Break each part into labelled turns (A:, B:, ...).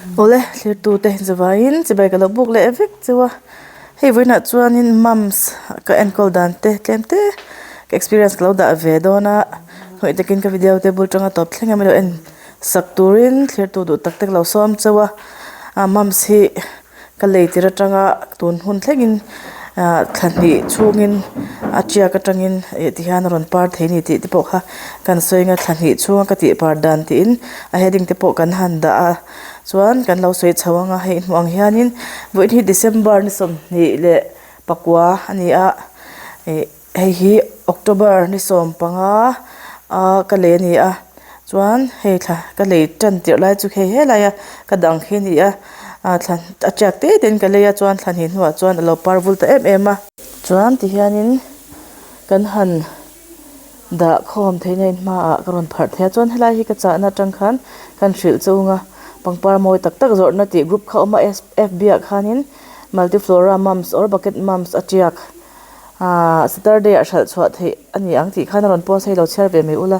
A: Awle thirtute zavaiin chibai ka lo buk leh vek cheu a hei vawiinah chuanin mumps ka enkawl dan te tlem te ka experience ka lo dah ve dawn a hawih takin ka video te bul tanga tawp thleng a min lo en sak turin thirtu duh tak te ka lo sawm cheu a ah mumps hi. Ka lei tir atanga tun hun thlengin ah thla hnih chhungin a tiak atangin ih ti hian a rawn par thei a ni tih te pawh kha kan sawi ang a thla hnih chhunga ka tih par dan tiin a heading te pawh kan han dah a chuan kan lo sawi chho ang a hei hmuh ang hianin vawiin hi December ni 20 leh pakua a ni a ih. Hei hi October ni 15 a ka lei a ni a chuan hei thla ka lei tan tirh lai chu hei helaia ka dang khi a ni a ah thla a tiak te te in ka lei a chuan thla hnih hnuah chuan a lo par vul ta em em a. Chuan tihianin kan han dah khawm theihna in hmaah ka rawn pharh thei a chuan helai hi ka chahna atang khan kan hrilh chunga pangpar mawi tak tak zawrhna tih group kha a awm a F_B ah khanin multiflora mums or bucket mums a tiak. Ahh Saturday ah hralh chhuah theih a ni ang tih khan a rawn post a hei lo chhiar ve mai ula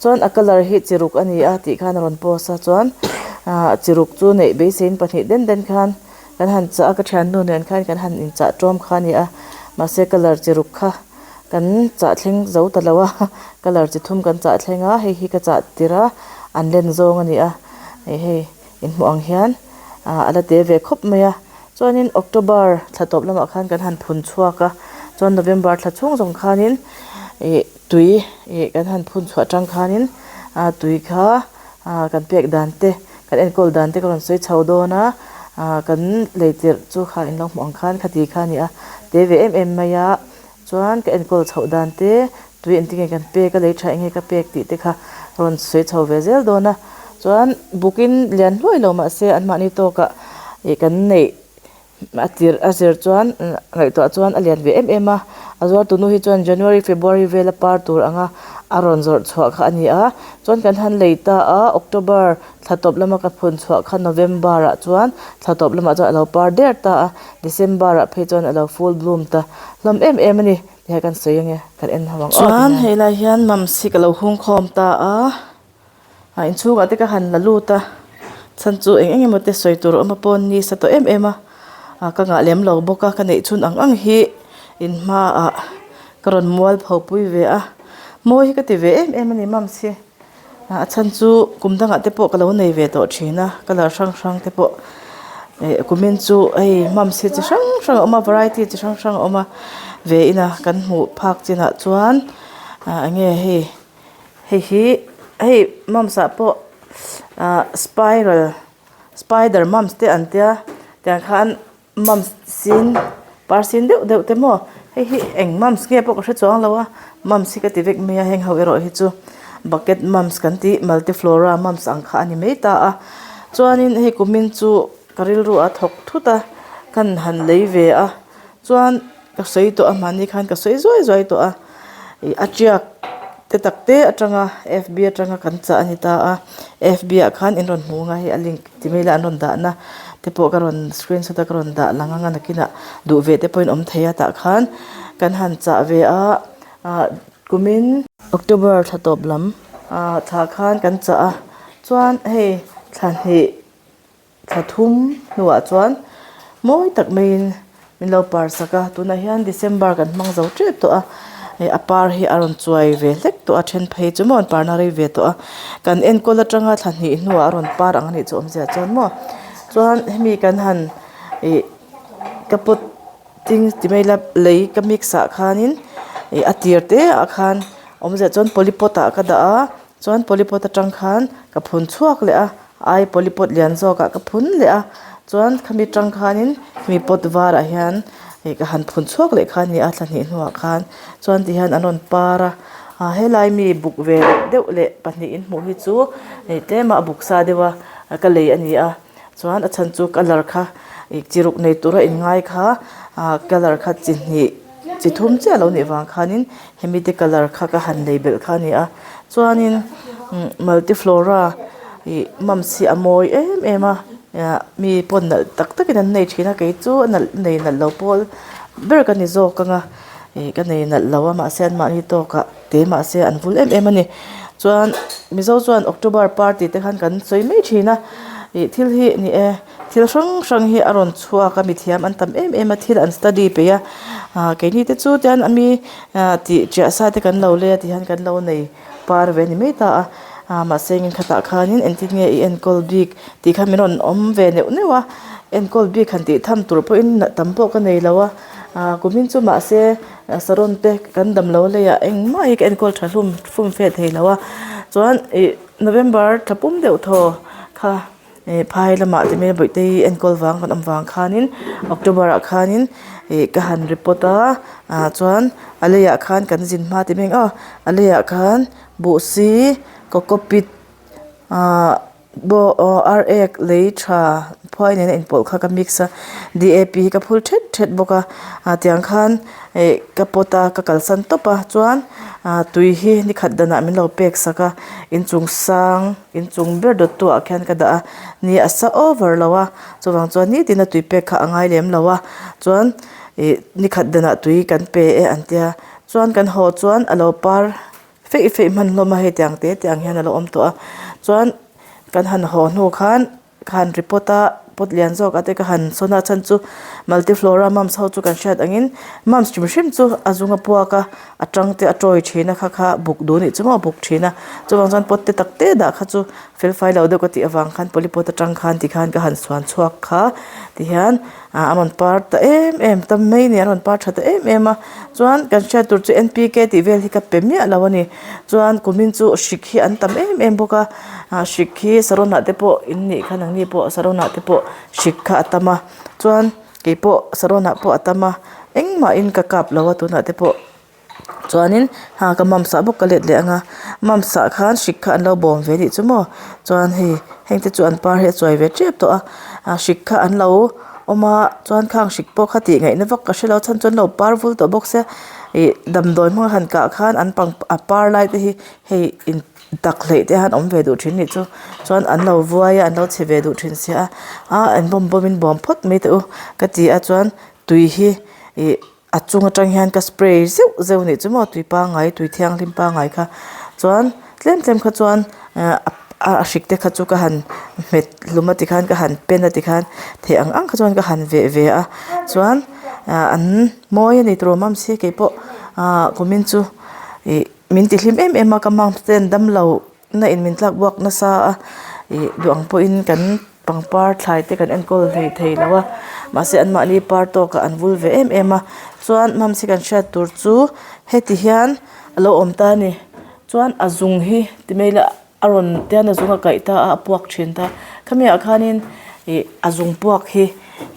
A: chuan a colour hi chi ruk a ni a tih khan a rawn post a chuan ahh chi ruk chu neih beiseiin pahnih den den khan kan han chah a ka thiannu nen khan kan han inchah tawm kha a ni a mahse colour chi ruk kha kan chah thleng zo ta lo a colour chi thum kan chah thleng a hei hi ka chah tir a an len zawng a ni a hei hei inhmuh ang hian ahh a la te ve khawp mai a. Chuanin October thla tawp lamah khan kan han phun chhuak a, chuan November thla chhung zawng khanin ih tui ih kan han phun chhuah atang khanin ah tui kha ah kan pek dan te kan enkawl dan te ka rawn sawi chho dawn a, ah kan lei tirh chu kha in lo hmuh ang khan khati kha a ni a, te ve em em mai a, chuan ka enkawl chhoh dan te tui engtin nge kan pek a lei tha eng nge ka pek tih te kha rawn sawi chho ve zel dawn a chuan bukin lian hluai lo mahse anmahni tawkah ih kan neih a tirh a zir chuan ngaihtuah chuan a lian ve em em a a zuar tu nu hi chuan January February vela par tur anga a rawn zawrh chhuah kha a ni a chuan kan han lei ta a October thla tawp lama ka phun chhuah kha November ah chuan thla tawp lamah chuan a lo par der ta a December ah phei chuan a lo full bloom ta hlawm em em a ni. Hei kan sawi ange kan en ho ang aw chuan hei lai hian mums hi ka lo hung khawm ta a ah inchhungah te ka han la lut a chhan chu eng eng emaw te sawi tur a awm a pawn ni sa tawh em em a ah ka ngah lem lo bawk a ka neih chhun ang ang hi in hmaah ka rawn mual pho pui ve a mawi hi ka ti ve em em a ni mums hi. A chhan chu kum dangah te pawh ka lo nei ve tawh thin a colour hrang hrang te pawh eh kumin chu hei mums hi chi hrang hrang a awm a variety chi hrang hrang a awm a ve ina kan hmuh phak chinah chuan ah eng nge hei hei hi hei mums ah pawh ah spiral spider mums te an tia tiang khan. Mums sin par sin deuh deuh te maw hei hi eng mums nge pawh ka hre chuang lo a mums hi ka ti vek mai a heng ho erawh hi chu bucket mums kan tih multiflora mums ang kha a ni mai ta a chuanin hei kumin chu ka rilru a thawk thut a kan han lei ve a chuan ka sawi tawh a mahni khan ka sawi zuai zuai tawh a ih a tiak te tak te atanga F_B atanga kan chah a ni ta a F_B ah khan in rawn hmu ang a hei a link ti mai ila an rawn dahna te pawh ka rawn screenshot a ka rawn dah lang ang a nakinah duh ve te pawhin awm thei a tah khan kan han chah ve a ah kumin October thla tawp lam ah thla khan kan chah a chuan hei thla hnih. Thla thum hnuah chuan mawi tak maiin min lo par sak a tunah hian December kan hmang zo tep tawh a ih a par hi a rawn chuai ve hlek tawh a then phei chu maw an parna rei ve tawh a kan enkawl atanga thla hnih hnuah a rawn par ang a nih chu awmzia chuan maw chuan hemi kan han ih ka pawt ting ti mai ila lei ka mix ah khanin ih a tir te ah khan awmzia chuan polypot ah ka dah a. Chuan polypot atang khan ka phun chhuak leh a ai polypot lian zawkah ka phun leh a chuan khami tang khanin hemi pot varah hian ih ka han phun chhuak leh kha a ni a thla hnih hnuah khan chuan tihian an rawn par a ah helai mi buk ve deuh leh pahnih in hmuh hi chu ih tlema a buk sa deuh a ka lei a ni a chuan a chhan chu colour kha ih chi ruk nei tura in ngai kha ah colour kha chi hnih. Chi thum chiah lo nih vang khanin hemi te colour kha ka han lei belh kha a ni a chuanin multiflora ih mums hi a mawi em em a mi pawn nalh tak takin an nei thin a kei chu a nalh nei nalh lo pawl ber ka ni zawk ang a ih ka nei nalh lo a mahse anmahni tawkah te mahse an vul em em a ni chuan mizo chuan october party te khan kan sawi mai thin a. Ih thil hi ni e thil hrang hrang hi a rawn chhuak a mithiam an tam em em a thil an study peih a ah keini te chu tian ami ah tih chiah sa te kan lo lei a tihian kan lo nei par ve a ni mai ta a ah mahse engin khatah khanin engtin nge i enkawl bik tih kha min rawn awm ve neuh neuh a enkawl bik han tih tham tur pawhin tam pawh ka nei lo a ah kumin chu mahse saron te kan dam lo leiah engmah hi ka enkawl tha hlum fum fe thei lo a chuan ih November thla pum deuh thaw kha ih phai lamah te mai bawihte hi enkawl vang kan awm vang khanin October ah khanin ih ka han report a ah chuan a leiah khan kan zin hma ti mai ang aw a leiah khan buhsi cocopeat ahh baw aw ar ek lei tha phuai nena inpawlh kha ka mix a D A P hi ka phul thet thet bawk a ah tiang khan ih ka pot a ka kalsan tawp a chuan ah tui hi ni khat danah min lo pek sak a inchung sang inchung ber dawt tu ah khian ka dah a ni a sa over lo a chuvang chuan nitin a tui pek kha a ngai lem lo a chuan ih ni khat danah tui kan pe e an tia chuan kan haw chuan a lo par feih feih hman hlawm a hei tiang te te ang hian a lo awm tawh a chuan kan han haw hnu khan ka han report a pot lian zawk ah te ka han sawn a chhan chu multiflora mums ho chu kan hriat angin mums hrim hrim chu a zung a puak a a tang te a tawi thin a kha kha buk duh anih chu maw a buk thin a chuvang chuan pot te tak te dah kha chu fel fai lo deuh ka tih avang khan polypot atang khan tikhan ka han suan chhuak kha tihian ah a rawn par ta em em tam mai a ni a rawn par tha ta em em a chuan kan hriat tur chu N P K tih vel hi ka pe miah lo a ni chuan kumin chu hrik hi an tam em em bawk a ah hrik hi saron ah te pawh in nih kha nangni pawh saron ah te pawh hrik kha a tam a chuan keipawh saron ah pawh a tam a engmahin ka kap lo a tunah te pawh. Chuanin ha ka mumsah bawk ka let leh ang a mumsah khan hrik kha an lo bawm ve anih chu maw chuan hei heng te chu an par hi a chuai ve tep tawh a ah hrik kha an lo awm a chuan khang hrik pawh kha tih ngaihna vak ka hrelo chhan chu an lo par vul tawh bawk sia ih damdawi hmanga han kah khan an pang a par lai te hi hei in tak hleih te hian awm ve duh thin anih chu chuan an lo vuai a an lo chhe ve duh thin sia a ah an bawm bawm in bawm phawt mai teh u ka ti a chuan tui hi ih. A chung atang hian ka spray zeuh zeuh anih chu maw tui pangngai tui thianghlim pangngai kha chuan tlem tlem kha chuan ah a hrik te kha chu ka han hmet hlum a tikhan ka han pen a tikhan theih ang ang kha chuan ka han veh ve a chuan ah an mawi a ni tur awm ang si keipawh ah kumin chu ih min ti hlim em em a ka mom ten damlo. Na in min tlak buak nasa a ih duh ang pawhin kan pangpar thlai te kan enkawl hlei thei lo a mahse anmahni par tawkah an vul ve em em a chuan hmamsi kan hriat tur chu heti hian a lo awm ta a ni chuan a zung hi ti mai ila a rawn tian a zung a kaih ta a a puak thin ta khami ah khanin ih a zung puak hi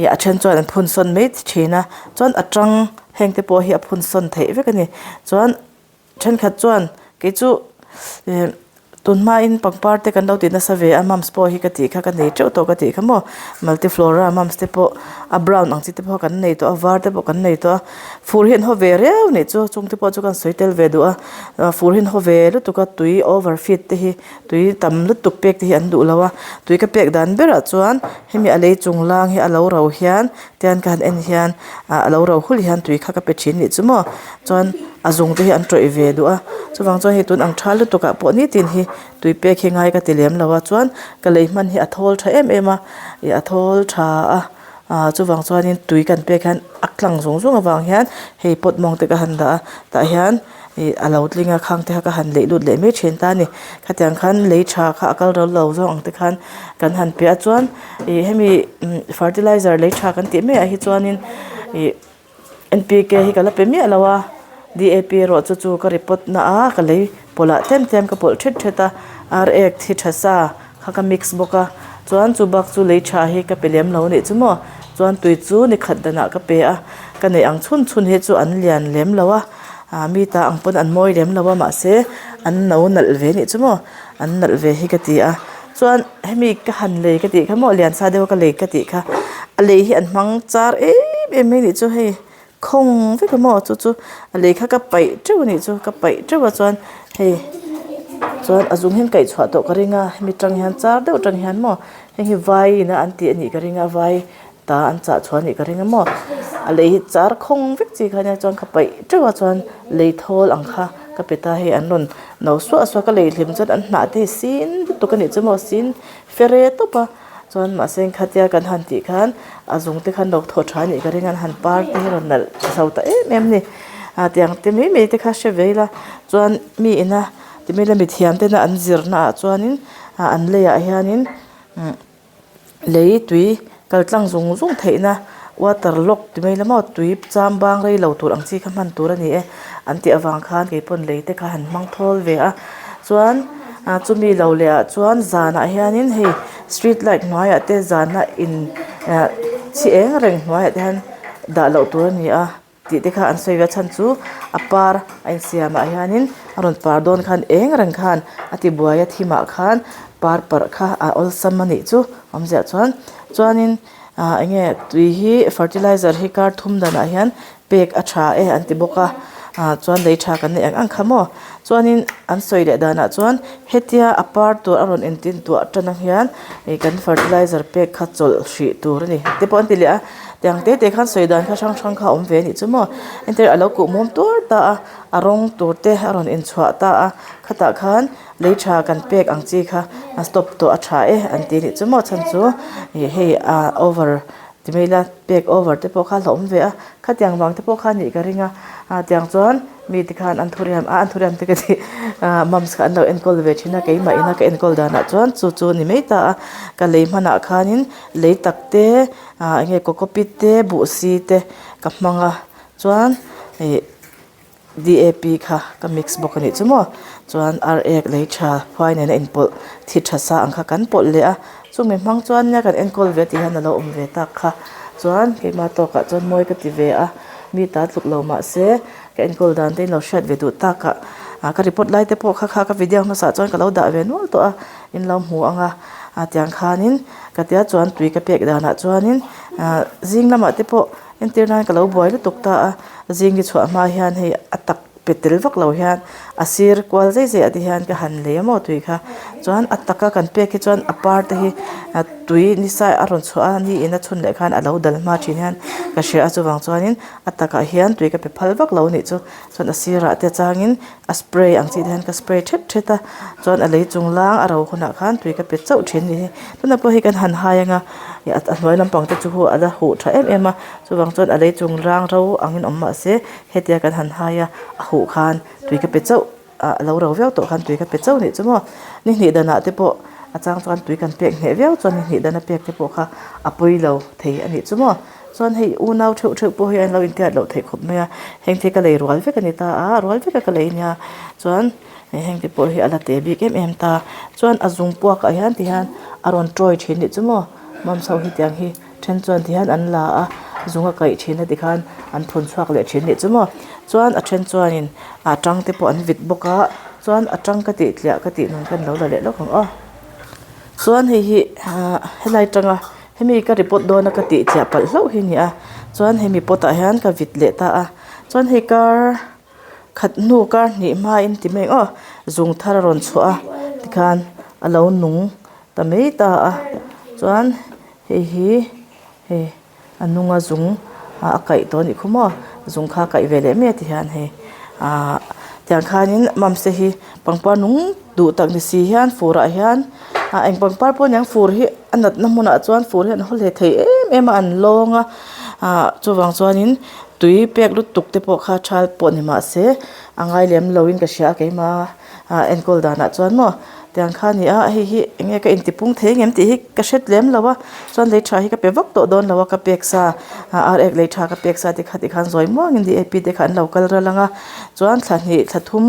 A: ih a then chuan an phun sawn mai thin a chuan a tang heng te pawh hi a phun sawn theih vek a ni chuan. Thenkhat chuan kei chu eh tun hmain pangpar te kan lo ti nasa ve a mums pawh hi ka tih kha ka nei teuh tawh ka tih kha maw multiflora mums te pawh a brown ang chi te pawh kan nei tawh a var te pawh kan nei tawh a fur hi an haw ve riau anih chu chung te pawh chu kan sawi tel ve duh a fur hi an haw ve lutuk a tui over feed te hi tui tam lutuk pek te hi an duh lo a tui ka pek dan berah chuan hemi a lei chung lang hi a lo ro hian tian ka han en hian ah a lo ro hul hian tui kha ka pe thin anih chu maw chuan a zung te hi an tawih ve duh a chuvang chuan hei tun ang tha lutuk ah pawh nitin hi tui pek hi ngai ka ti lem lo a chuan ka lei hman hi a thawl tha em em a ih a thawl tha a ah chuvang chuanin tui kan pek hian a tlang zung zung avang hian hei pot mawng te ka han dah a tah hian ih a lo tling a khang te kha ka han leih lut leh mai thin ta a ni khatiang khan lei tha kha a kal ro lo zawng ang te khan kan han piah a chuan ih hemi fertilizer lei tha kan tih maiah hi chuanin ih. N P K hi ka la pe miah lo a D A P erawh chu chu ka report na a ka lei pawlh ah tlem tlem ka pawlh thet thet a ar ek thi tha sa kha ka mix bawk a chuan chu bak chu lei tha hi ka pe lem lo anih chu maw chuan tui chu ni khat danah ka pe a ka neih ang chhun chhun hi chu an lian lem lo a ah mi ta ang pawn an mawi lem lo a mahse an no nalh ve anih chu maw an nalh ve hi ka ti a chuan hemi ka han lei ka tih kha maw lian sa deuh a ka lei ka tih kha a lei hi an hmang char em em mai anih chu hei khawng vek a maw chu chu a lei kha ka paih teuh anih chu ka paih teuh a chuan hei chuan a zung hian kaih chhuah tawh ka ring a hemi tang hian char deuh tang hian maw heng hi vai in a an tih anih ka ring a vai ta an chah chhuah anih ka ring a maw a lei hi char khawng vek chi kha ania chuan ka paih teuh a chuan lei thawl ang kha ka pe ta hei an rawn no suah suah ka lei hlim chuan an hnah te hi sin lutuk anih chu maw sin fere tawp a. Chuan mahse khatia kan han tih khan a zung te khan lo thaw tha anih ka ring a an han par te hi rawn nalh chho ta em em a ni. Ah tiang te mai mai te kha hre ve ila chuan mi ina ti mai ila mithiam tena an zir naah chuanin ah an leiah hianin umm lei tui kal tlang zung zung theihna water lock ti mai ila maw tui cham bang rei lo tur ang chi kha hman tur a ni e an tih avang khan keipawn lei te kha han hmang thawl ve a chuan ah chumi lo leh ah chuan zanah hianin hei street light hnuaiah te zana in ah chi eng reng hnuaiah te hian dah loh tur a ni a. Tih te kha an sawi ve a chhan chu a par a insiam ah hianin a rawn par dawn khan eng reng khan a ti buai a thim ah khan par parh kha a awlsam a nih chu awmziah chuan chuanin ah eng nge tui hi fertilizer hi kar thum danah hian pek a tha e an ti bawk a ah chuan lei tha kan neih ang ang kha maw chuanin an sawi leh danah chuan hetia a par tur a rawn intin tuah tan ang hian ih kan fertilizer pek kha chawlh hrih tur a ni te pawh an ti leh a. Tiang te te khan sawi dan kha hrang hrang kha a awm ve a nih chu maw entir a lo kuh muam tuar ta a a rawng tur te a rawn inchhuah ta a khatah khan lei tha kan pek ang chi kha a stop tawh a tha e an ti a nih chu maw chhan chu ih hei ah over ti mai ila pek over te pawh kha a hlauhawm ve a khatiang vang te pawh kha a nih ka ring a ah tiang chuan mi te khan an thuriam a an thuriam te ka tih ah mums kha an lo enkawl ve thin a keimah ina ka enkawl danah chuan chu chu a ni mai ta a ka lei hmanah khanin lei tak te. Ah enge cocopeat te buhsi te ka hmang a chuan ih D A P kha ka mix bawk a nih chu maw chuan ar ek lei tha khuai nena inpawlh thi tha sa ang kha kan pawlh leh a chumi hmang chuan nia kan enkawl ve tih hian a lo awm ve tak kha chuan keimah tawkah chuan mawi ka ti ve a mi ta tluk lo mahse ka enkawl dan te in lo hriat ve duh tak ah ah ka report lai te pawh kha kha ka video hmasa chuan ka lo dah ve nual tawh a in lo hmu ang a ah tiang khanin ka tia chuan tui ka pek danah chuanin ah zing lamah te pawh entir nan ka lo buai lutuk ta a zing hi chhuah hma hian hei a tak pe tel vak lo hian a sir kual zai zai ah te hian ka han lei a maw tui kha chuan a taka kan pek hi chuan a par te hi ah tui nisa a rawn chhuah a ni in a chhun leh khan a lo dal hma thin hian ka hria a chuvang chuanin a takah hian tui ka pe phal vak lo a nih chu chuan a sirah te changin a spray ang chi te hian ka spray thet thet a chuan a lei chung lang a ro hunah khan tui ka pe chauh thin a ni hi tunah pawh hei kan han hai anga ih a hnuai lampang te chu a la huh tha em em a chuvang chuan a lei chung rang ro angin awm mahse hetia kan han hai a a huh khan tui ka pe chauh ah a lo ro viau tawh khan tui ka pe chauh a nih chu maw ni hnih danah te pawh a chang chuan tui kan pek hneh viau chuan ni hnih dana pek te pawh kha a pawi lo thei a nih chu maw. Chuan hei unau theuh theuh pawh hi an lo intiat loh theih khawp mai a, heng te ka lei rual vek a ni ta a, rual vek a ka lei nia chuan heng te pawh hi a la te bik em em ta, chuan a zung puak ah hian ti hian a rawn tawi thin nih chu maw mams ho hi tiang hi then chuan ti hian an la a zung a kaih thin a ti khan an phun chhuak leh thin nih chu maw chuan a then chuanin a tang te pawh an vit bawk a chuan a tang ka tih tliah ka tih nun khan lo la leh lawk ang aw chuan hei hi ah helai tanga. Hemi ka report dawn a ka tih chiah palh hlauh hi a ni a chuan hemi pot ah hian ka vit leh ta a chuan hei kar khat hnu kar hnih hmain ti mai ang aw zung thar a rawn chhuah a tikhan a lo nung ta mai ta a chuan hei hi hei a nung a zung a kaih tawh a nih khu maw zung kha a kaih ve leh mai a ti hian hei ahh tiang khanin mums te hi pangpar nung duh tak ni si hian fur ah hian ah eng pangpar pawh aniang fur hi a natna hmunah chuan fur hi an haw hle thei em em a an lawng a ah chuvang chuanin tui pek lutuk te pawh kha thal pawh ni mahse a ngai lem lo in ka hria a keimah ah enkawl danah chuan maw tiang kha a ni a hei hi eng nge ka intipung thei ang em tih hi ka hret lem lo a chuan lei tha hi ka pe vak tawh dawn lo a ka pek sa ah ar ek lei tha ka pek sa te kha tikhan zawi muangin D A P te kha an lo kal ral ang a chuan thla hnih thla thum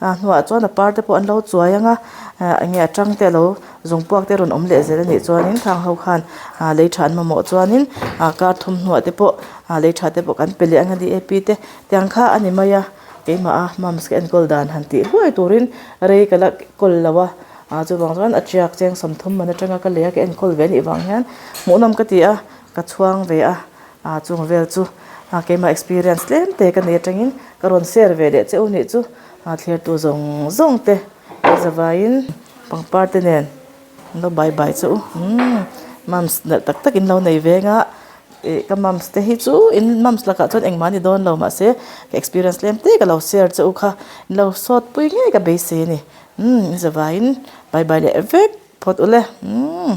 A: a hnuah chuan a par te pawh an lo chuai ang a ah eng nge a tang te alo zung puak te a rawn awm leh zel a nih chuanin khang ho khan ah lei tha an mamawh chuanin ah kar thum hnuah te pawh ah lei tha te pawh kan pe leh ang a D A P te tiang kha a ni mai a keimah a mums ka enkawl dan han tih hluai turin rei ka la kawl lo a ah chuvang chuan a tiak cheng sawmthum man atanga ka lei a ka enkawl ve a nih vang hian hmuhnawm ka ti a ka chhuang ve a. Ah chung vel chu ah keimah experience tlem te ka nei atangin ka rawn share ve leh che u nih chu ah thlertu zawng zawng te ka zavaiin pangpar te nen an lo bye bye che u umm mums nalh tak tak in lo nei veng a ih ka mums te hi chu in mums lakah chuan engmah a ni dawn lo mahse ka experience tlem te ka lo share che u kha in lo sawt pui ngei ka beisei a ni umm in zavaiin bye bye leh vek phawt ule umm.